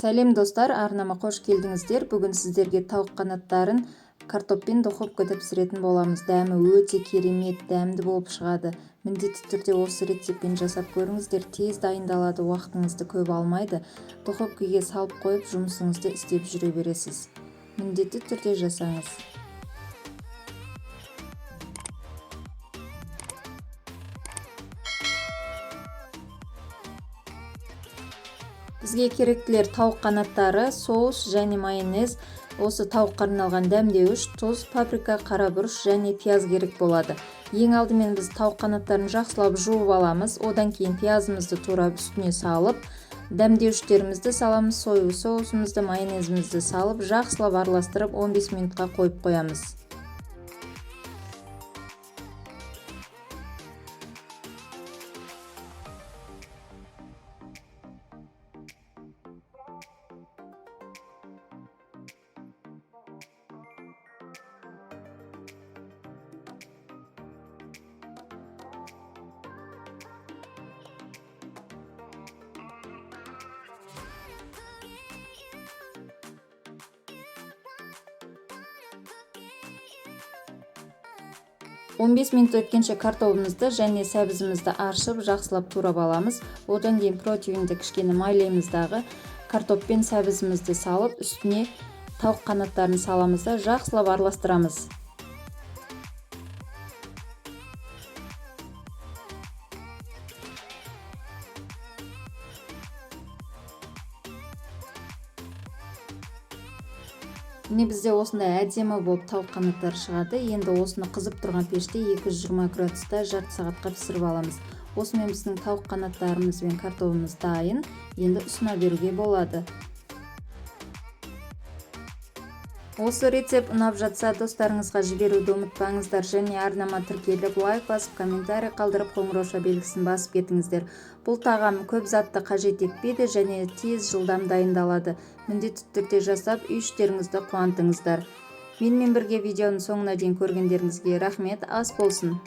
Сәлем, достар! Арнама қош келдіңіздер. Бүгін сіздерге тауық қанаттарын картоппен духовкада пісіретін боламыз. Дәмі өте керемет, дәмді болып шығады. Міндетті түрде осы рецептпен жасап көріңіздер. Тез дайындалады, уақытыңызды көп алмайды. Духовкаға салып қойып, жұмысыңызды істеп жүре бересіз. Міндетті түрде жасаңыз. Бізге керектілер: тауық қанаттары, соус және майонез, осы тауыққа арналған дәмдеуіш, тұз, паприка, қара бұрыш және пияз керек болады. Ең алдымен біз тауық қанаттарын жақсылап жуып аламыз. Одан кейін пиязымызды турап, үстіне салып, дәмдеуіштерімізді саламыз, соевый соусымызды, майонезімізді салып, жақсылап араластырып, 15 минутқа қойып қоямыз. 15 минут өткенше картобымызды және сәбізімізді аршып, жақсылап турап аламыз. Одан кейін противеньді кішкене майлаймыз дағы, картоп пен сәбізімізді салып, үстіне тауық қанаттарын саламыз да, жақсылап араластырамыз. Міне, бізде осындай әдемі болып тауық қанаттары шығады. Енді осыны қызып тұрған пеште 220 градуста жарты сағатқа пісіріп аламыз. Осымен біздің тауық қанаттарымыз бен картобымыз дайын. Енді ұсына беруге болады. Осы рецепт ұнап жатса, достарыңызға жіберуді ұмытпаңыздар және арнама тіркеліп, лайк басып, комментарий қалдырып, қоңырауша белгісін басып кетіңіздер. Бұл тағам көп затты қажет етпейді және тез, жылдам дайындалады. Міндетті түрде жасап, үй іштеріңізді қуантыңыздар. Менімен бірге видеоның соңына дейін көргендеріңізге рахмет. Ас болсын!